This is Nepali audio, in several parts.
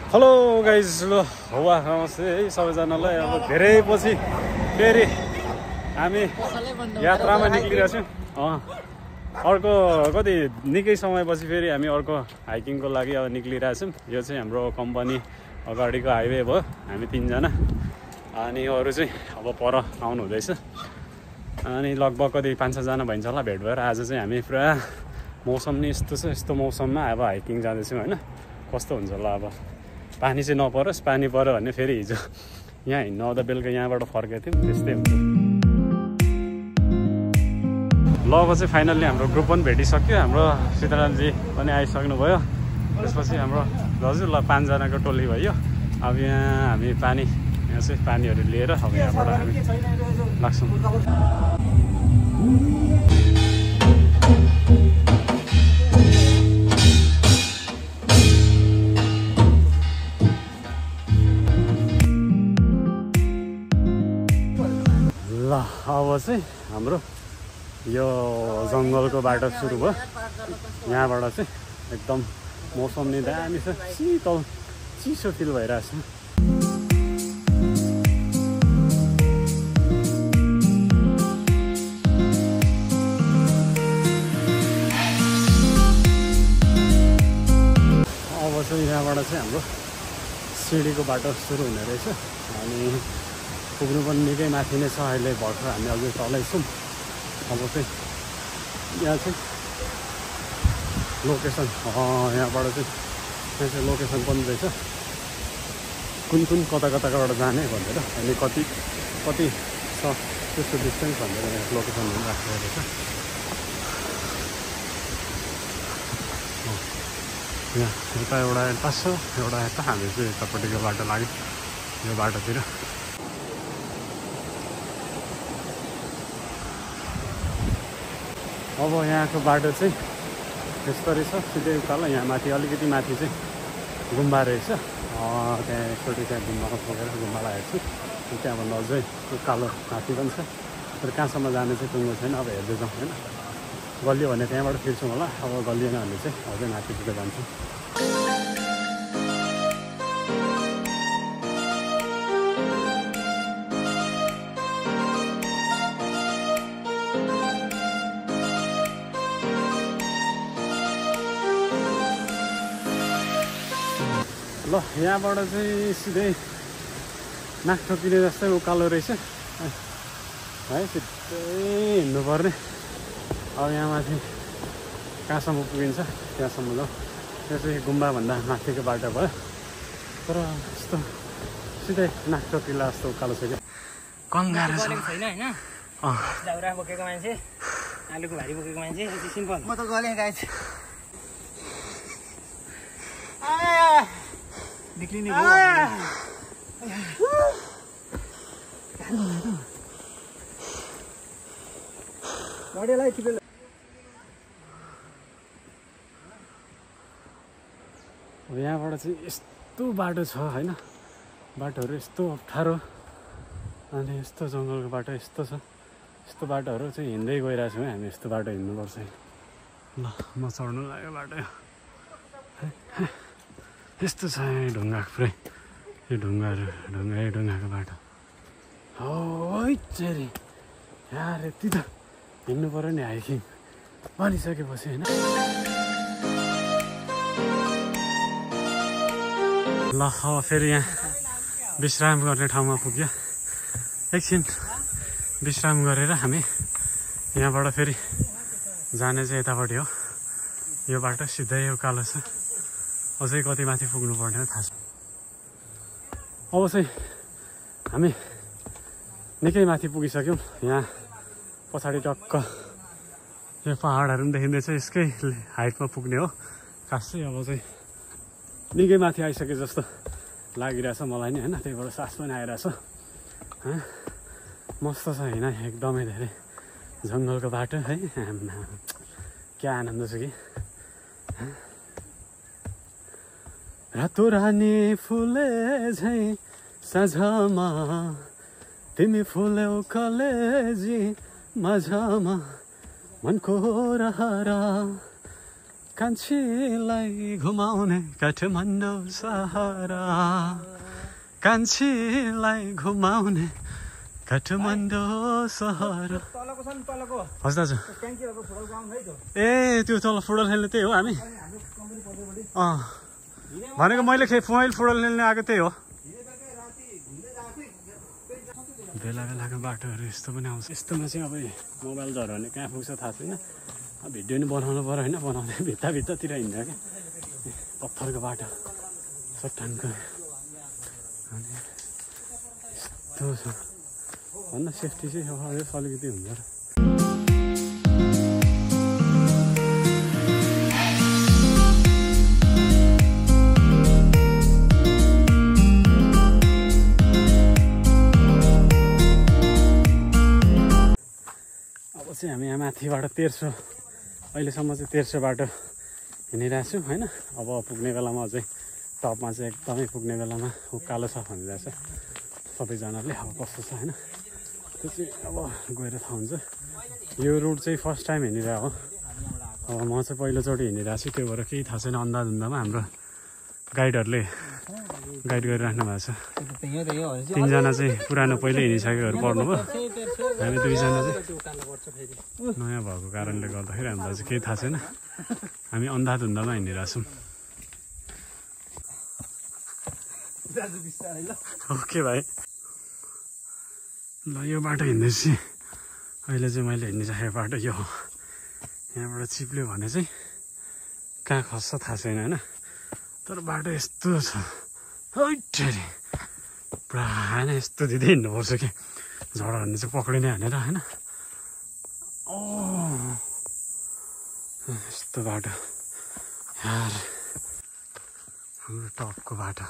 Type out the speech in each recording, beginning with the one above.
हेलो गाइज ल हवा नमस्ते है सबैजनालाई। अब धेरै पछि फेरि हामी यात्रामा निक्लिरहेछौँ। अर्को कति निकै समयपछि फेरि हामी अर्को हाइकिङको लागि अब निक्लिरहेछौँ। यो चाहिँ हाम्रो कम्पनी अगाडिको हाइवे भयो। हामी तिनजना अनि अरू चाहिँ अब पर आउनु हुँदैछ। अनि लगभग कति 5-6 जना भइन्छ होला भेट भएर। आज चाहिँ हामी पुरा मौसम नि यस्तो छ, यस्तो मौसममा अब हाइकिङ जाँदैछौँ होइन। कस्तो हुन्छ होला अब पानी चाहिँ नपरोस्, पानी पऱ्यो भने फेरि हिजो यहाँ हिँड्नु आउँदा बेलुका यहाँबाट फर्केको थियौँ, त्यस्तै हुन्छ। ल अब चाहिँ फाइनल्ली हाम्रो ग्रुप पनि भेटिसक्यो। हाम्रो सीतारामजी पनि आइसक्नुभयो। त्यसपछि हाम्रो हजुर ल 5 जनाको टोली भयो। अब यहाँ हामी यहाँ चाहिँ पानीहरू लिएर अब यहाँबाट हामी लाग्छौँ। ल अब चाहिँ हाम्रो यो जङ्गलको बाटो सुरु भयो। यहाँबाट चाहिँ एकदम मौसम नि दामी छ, शीतल चिसो फिल भइरहेछ। अब चाहिँ यहाँबाट चाहिँ हाम्रो सिडीको बाटो सुरु हुने रहेछ। अनि पुग्नु पनि निकै माथि नै छ। अहिले भर्खर हामी अझै तलैछौँ। अब चाहिँ यहाँ चाहिँ लोकेसन यहाँबाट चाहिँ लोकेसन पनि रहेछ, कुन कताबाट जाने भनेर। अनि कति छ त्यस्तो डिस्टेन्स भनेर यहाँ लोकेसन पनि राखेको रहेछ। यहाँ यता एउटा यता छ, एउटा यता। हामी चाहिँ यतापट्टिको बाटो लाग्यो यो बाटोतिर। अब यहाँको बाटो चाहिँ यस्तरी छ, सिधै उकालो। यहाँ माथि अलिकति माथि चाहिँ गुम्बा रहेछ। त्यहाँ एकचोटि त्यहाँ गुम्बामा पुगेर गुम्बा लागेको छु। त्यहाँभन्दा अझै उकालो माथि पनि छ। तर कहाँसम्म जाने चाहिँ टुङ्गो छैन। अब हेर्दै जाउँ होइन। गलियो भने त्यहाँबाट फिर्छौँ होला। अब गलिएन भने चाहिँ अझै माथि पुगेर जान्छौँ। ल यहाँबाट चाहिँ सिधै नाकटोकिने जस्तै उकालो रहेछ है। सिधै हिँड्नुपर्ने। अब यहाँ माथि कहाँसम्म पुगिन्छ त्यहाँसम्म जाउँ। त्यो चाहिँ गुम्बाभन्दा माथिको बाटो भयो। तर यस्तो सिधै नाकटोकिला जस्तो उकालो छ क्या। कङ्गारो छैन होइन। दाउरा बोकेको मान्छे, आलुको भारी बोकेको मान्छे, यति सिम्पल। म त गलेँ गाइस। निक्लिने भयो। गाडीलाई टिपेल। यहाँबाट चाहिँ यस्तो बाटो छ होइन। बाटोहरू यस्तो अप्ठ्यारो अनि यस्तो जङ्गलको बाटो यस्तो छ। यस्तो बाटोहरू चाहिँ हिँड्दै गइरहेको छौँ है हामी। यस्तो बाटो हिँड्नुपर्छ। ल म चढ्नु लाग्यो बाटो। यस्तो छ ढुङ्गा पुरै। यो ढुङ्गाको बाटो हो चेरी यार। यति त हिँड्नु पऱ्यो नि हाइकिङ भनिसकेपछि होइन। ल अब फेरि यहाँ विश्राम गर्ने ठाउँमा पुग्यो। एकछिन विश्राम गरेर हामी यहाँबाट फेरि जाने चाहिँ यतापट्टि हो। यो बाटो सिधै उकालो छ। अझै कति माथि पुग्नु पर्ने थाहा छ। अब चाहिँ हामी निकै माथि पुगिसक्यौँ। यहाँ पछाडि टक्क यो पहाडहरू पनि देखिँदैछ। यसकै हाइटमा पुग्ने हो खास चाहिँ। अब चाहिँ निकै माथि आइसके जस्तो लागिरहेछ मलाई नि होइन। त्यही भएर सास पनि आइरहेछ। मस्त छ होइन। एकदमै धेरै जङ्गलको बाटो है। क्या आनन्द छ कि। रातो रानी फुले झै साँझमा तिमी फुल्यौ कलेजी माझमा मनको रहरा कान्छीलाई घुमाउने काठमाडौँ सहर कान्छीलाई घुमाउने काठमाडौँ सहर हजुर दाजु ए त्यो तल फुटबल खेल्ने त्यही हो हामी भनेको मैले फुटबल खेल्ने आएको त्यही हो बेला बेलाको बाटोहरू यस्तो पनि आउँछ यस्तोमा चाहिँ अब मोबाइल झऱ्यो भने कहाँ पुग्छ थाहा छैन भिडियो नि बनाउनु पऱ्यो होइन बनाउँदै भित्तातिर हिँड्छ क्या पत्थरको बाटो चट्टानको अनि यस्तो छ भन्दा सेफ्टी चाहिँ अलिकति हुन्छ र चाहिँ हामी यहाँ माथिबाट 1300 अहिलेसम्म चाहिँ 1300 बाटो हिँडिरहेको छौँ होइन अब पुग्ने बेलामा अझै टपमा चाहिँ एकदमै पुग्ने बेलामा उकालो छ भनिरहेछ सबैजनाले अब कस्तो छ होइन त्यो चाहिँ अब गएर थाहा हुन्छ यो रुट चाहिँ फर्स्ट टाइम हिँडिरहेको हो अब म चाहिँ पहिलोचोटि हिँडिरहेको छु त्यो भएर केही थाहा छैन अन्दाजमा हाम्रो गाइडहरूले गाइड गरिराख्नु भएको छ तीनजना चाहिँ पुरानो पहिल्यै हिँडिसकेकोहरू पढ्नुभयो हामी दुईजना चाहिँ नयाँ भएको कारणले गर्दाखेरि हामीलाई चाहिँ केही थाहा छैन हामी अन्धाधुन्दामा हिँडिरहेछौँ ओके भाइ ल यो बाटो हिँड्दैछु अहिले चाहिँ मैले हिँडिराखेको बाटो यो हो यहाँबाट चिप्ल्यो भने चाहिँ कहाँ खस्छ थाहा छैन होइन तर बाटो यस्तो छ हैटरी पुरा होइन यस्तो दिँदै हिँड्नुपर्छ कि झडा भने चाहिँ पक्रिने हानेर होइन ओ यस्तो बाटो यार हाम्रो टपको बाटो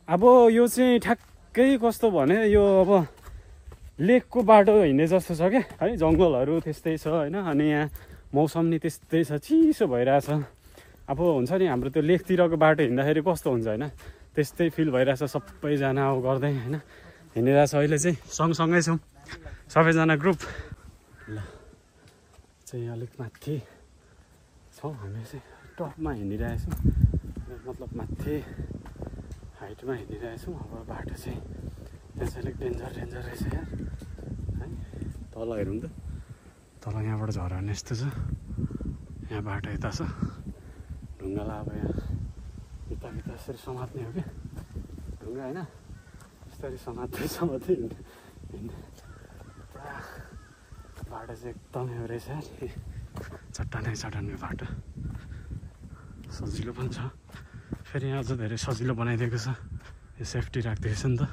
अब यो चाहिँ ठ्याक्कै कस्तो भने यो अब लेकको बाटो हिँड्ने जस्तो छ क्या है जङ्गलहरू त्यस्तै छ होइन अनि यहाँ मौसम नि त्यस्तै छ चिसो भइरहेछ अब हुन्छ नि हाम्रो त्यो लेकतिरको बाटो हिँड्दाखेरि कस्तो हुन्छ होइन त्यस्तै फिल भइरहेछ सबैजना अब गर्दै होइन हिँडिरहेछ अहिले चाहिँ सँगसँगै छौँ सबैजना ग्रुप ल चाहिँ अलिक माथि छौँ हामी चाहिँ टपमा हिँडिरहेछौँ मतलब माथि हाइटमा हिँडिरहेछौँ अब बाटो चाहिँ त्यहाँ चाहिँ अलिक डेन्जर रहेछ यार है तल हेरौँ त तल यहाँबाट झऱ्यो भने यस्तो छ यहाँ बाटो यता छ ढुङ्गालाई अब यहाँ भित्ता यसरी समात्ने हो क्या ढुङ्गा होइन यसरी समात्दै हिँड्ने पुरा बाटो चाहिँ एकदमै रहेछ यार चट्टानको बाटो सजिलो पनि छ फेरि यहाँ अझ धेरै सजिलो बनाइदिएको छ यो सेफ्टी राखिदिएको छ नि त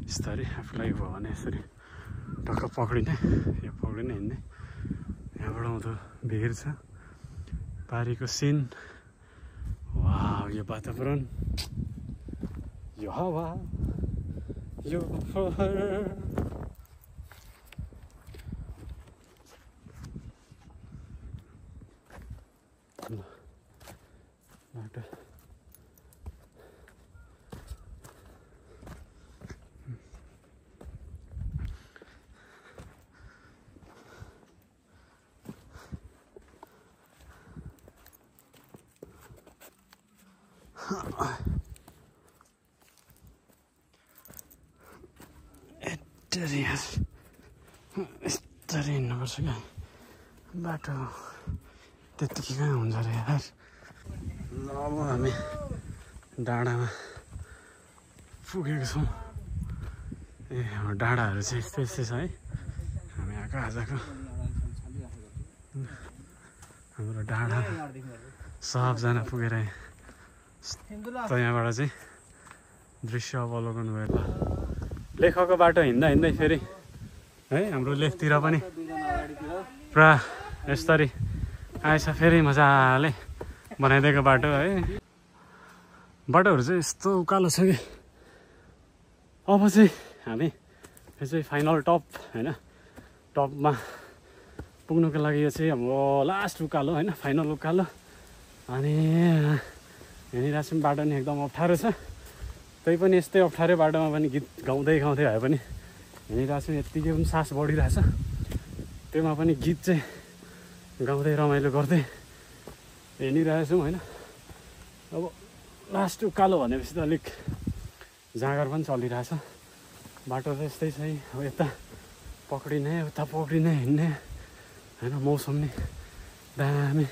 यस्तरी आफूलाई भयो भने यसरी टक्क पक्रिने यो पक्रिने हिँड्ने यहाँबाट आउँदो भिर छ पारीको सिन वा यो वातावरण यो हावा यो बाटो यस्तरी हिँड्नुपर्छ क्या बाटो त्यत्तिकै कहाँ हुन्छ अरे यार ल अब हामी डाँडामा पुगेको छौँ ए डाँडाहरू चाहिँ यस्तै छ है हामी आएको आजको हाम्रो डाँडा सबजना पुगेर त यहाँबाट चाहिँ दृश्य अवलोकन भएको लेखको बाटो हिँड्दै फेरि है हाम्रो लेखतिर पनि पुरा यस्तरी आएछ फेरि मजाले बनाइदिएको बाटो है बाटोहरू चाहिँ यस्तो उकालो छ कि अब चाहिँ हामी यो चाहिँ फाइनल टप होइन टपमा पुग्नुको लागि यो चाहिँ हाम्रो लास्ट उकालो होइन, फाइनल उकालो। अनि यहाँनिर चाहिँ बाटो नि एकदम अप्ठ्यारो छ, त्यही पनि यस्तै अप्ठ्यारो बाटोमा पनि गीत गाउँदै भए पनि यहाँनिर चाहिँ यत्तिकै पनि सास बढिरहेछ, त्योमा पनि गीत चाहिँ गाउँदै रमाइलो गर्दै हिँडिरहेछौँ होइन। अब लास्ट उकालो भनेपछि त अलिक जाँगर पनि चलिरहेछ, बाटो त यस्तै छ है। अब यता पक्रिने उता पक्रिने हिँड्ने होइन, मौसम नि दामी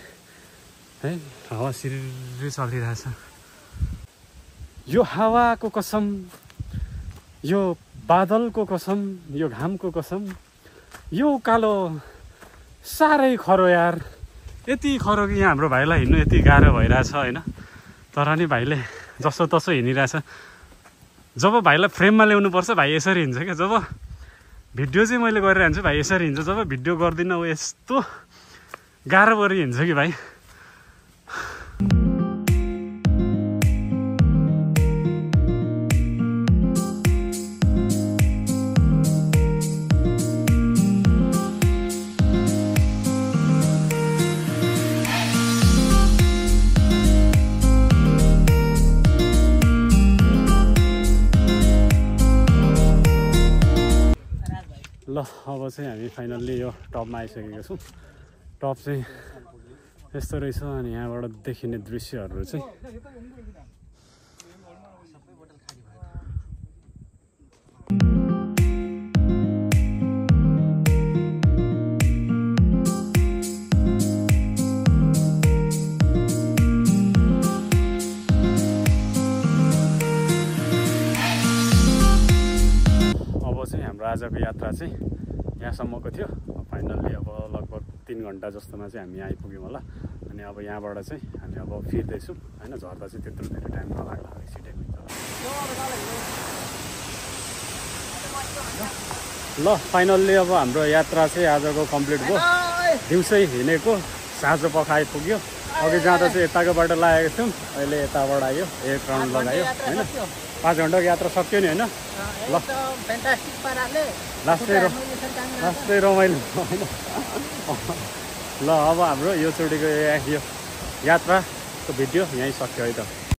है, हावा सिरिरी चलिरहेछ। यो हावाको कसम, यो बादलको कसम, यो घामको कसम, यो उकालो साह्रै खरो यार, यति खरो कि यहाँ हाम्रो भाइलाई हिँड्नु यति गाह्रो भइरहेछ होइन। तर नि भाइले जसो तसो हिँडिरहेछ। जब भाइलाई फ्रेममा ल्याउनुपर्छ भाइ यसरी हिँड्छ क्या, जब भिडियो चाहिँ मैले गरिरहन्छु भाइ यसरी हिँड्छ, जब भिडियो गर्दिनँ ऊ यस्तो गाह्रो गरी हिँड्छ कि भाइ। ल अब चाहिँ हामी फाइनल्ली यो टपमा आइसकेको छौँ। टप चाहिँ यस्तो रहेछ अनि यहाँबाट देखिने दृश्यहरू चाहिँ आजको यात्रा चाहिँ यहाँसम्मको थियो। फाइनल्ली अब लगभग 3 घन्टा जस्तोमा चाहिँ हामी आइपुग्यौँ होला। अनि अब यहाँबाट चाहिँ हामी अब फिर्दैछौँ होइन, झर्दा चाहिँ त्यत्रो धेरै टाइम नलाग्ला, छिटै हुन्छ। ल फाइनल्ली अब हाम्रो यात्रा चाहिँ आजको कम्प्लिट भयो। दिउँसै हिँडेको साँझो पख आइपुग्यो। अघि जाँदा चाहिँ यताको बाटो लागेको थियौँ, अहिले यताबाट आयो, एक राउन्ड लगायो होइन। 5 घन्टाको यात्रा सक्यो नि होइन। ल लास्टै रमाइलो होइन। ल अब हाम्रो यो चोटिको यो यात्राको भिडियो यहीँ सक्यो है त।